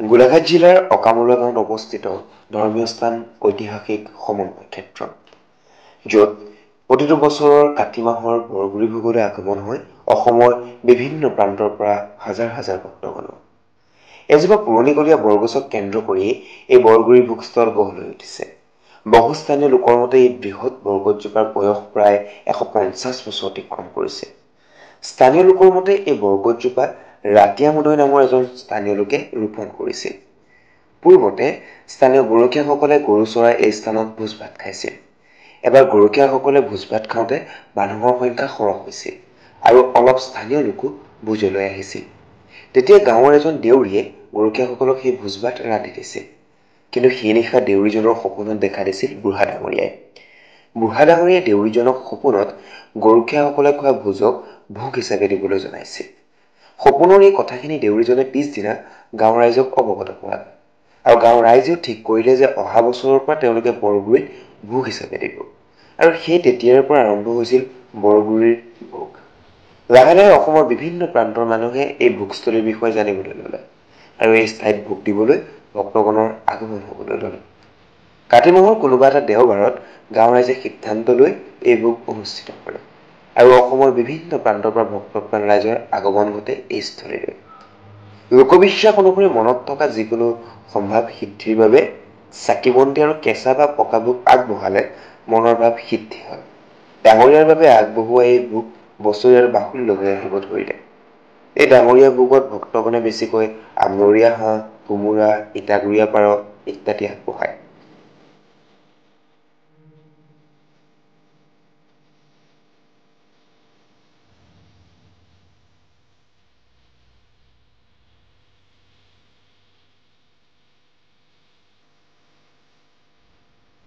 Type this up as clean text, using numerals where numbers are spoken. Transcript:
গোলাঘাট জিলাৰ অকামৰুৱা গাঁৱত অৱস্থিত ধৰ্মীয় স্থান ঐতিহাসিক সমন্বয় ক্ষেত্ৰ, য'ত প্ৰতিটো বছৰৰ কাতি মাহৰ বৰগুৰি ভোগলৈ আগমন হয় অসমৰ বিভিন্ন প্ৰান্তৰ পৰা হাজাৰ হাজাৰ ভক্তগণৰ। এজোপা পুৰণিকলীয়া বৰগছক কেন্দ্ৰ কৰিয়েই এই বৰগুৰি ভোগস্থল গঢ় লৈ উঠিছে। বহু স্থানীয় লোকৰ মতে এই বৃহৎ বৰগছজোপাৰ বয়স প্ৰায় 150 বছৰ অতিক্ৰম কৰিছে। স্থানীয় লোকৰ মতে এই বৰগছজোপা ৰাতিয়া মুদৈ নামৰ এজন স্থানীয় লোকে ৰোপণ কৰিছিল। পূৰ্বতে স্থানীয় গৰখীয়াসকলে গৰু চৰাই এই স্থানত ভোজ ভাত খাইছিল। এবাৰ গৰখীয়াসকলে ভোজ ভাত খাওঁতে মানুহৰ সংখ্যা সৰহ হৈছিল আৰু অলপ স্থানীয় লোকো ভোজলৈ আহিছিল। তেতিয়া গাঁৱৰ এজন দেউৰীয়ে গৰখীয়াসকলক সেই ভোজ ভাত ৰান্ধি দিছিল। কিন্তু সেই নিশা দেউৰীজনৰ সপোনত দেখা দিছিল বুঢ়া ডাঙৰীয়াই। বুঢ়া ডাঙৰীয়াই দেউৰীজনক সপোনত গৰখীয়াসকলে খোৱা ভোজক ভোগ হিচাপে দিবলৈ জনাইছিল। সপোনৰ এই কথাখিনি দেউৰীজনে পিছদিনা গাঁৱৰ ৰাইজক অৱগত কৰালে আৰু গাঁৱৰ ৰাইজেও ঠিক কৰিলে যে অহা বছৰৰ পৰা তেওঁলোকে বৰগুৰিত ভোগ হিচাপে দিব। আৰু সেই তেতিয়াৰ পৰা আৰম্ভ হৈছিল বৰগুৰিৰ ভোগ। লাহে লাহে অসমৰ বিভিন্ন প্ৰান্তৰ মানুহে এই ভোগস্থলীৰ বিষয়ে জানিবলৈ ল'লে আৰু এই ঠাইত ভোগ দিবলৈ ভক্তগণৰ আগমন হ'বলৈ ল'লে। কাতি মাহৰ কোনোবা এটা দেওবাৰত গাঁৱৰ ৰাইজে সিদ্ধান্ত লৈ এই ভোগ অনুষ্ঠিত কৰে আৰু অসমৰ বিভিন্ন প্ৰান্তৰ পৰা ভক্তপ্ৰাণ ৰাইজৰ আগমন ঘটে এই স্থলীলৈ। লোকবিশ্বাস অনুসৰি মনত থকা যিকোনো সম্ভাৱ সিদ্ধিৰ বাবে চাকি বন্তি আৰু কেঁচা বা পকা ভোগ আগবঢ়ালে মনৰ ভাৱ সিদ্ধি হয়। ডাঙৰীয়াৰ বাবে আগবঢ়োৱা এই ভোগ বছৰি আৰু বাহুল্য হৈ আহিব ধৰিলে। এই ডাঙৰীয়া ভোগত ভক্তগণে বেছিকৈ আমৰৰীয়া হাঁহ, কোমোৰা, ইটাগুৰীয়া পাৰ ইত্যাদি আগবঢ়ায়।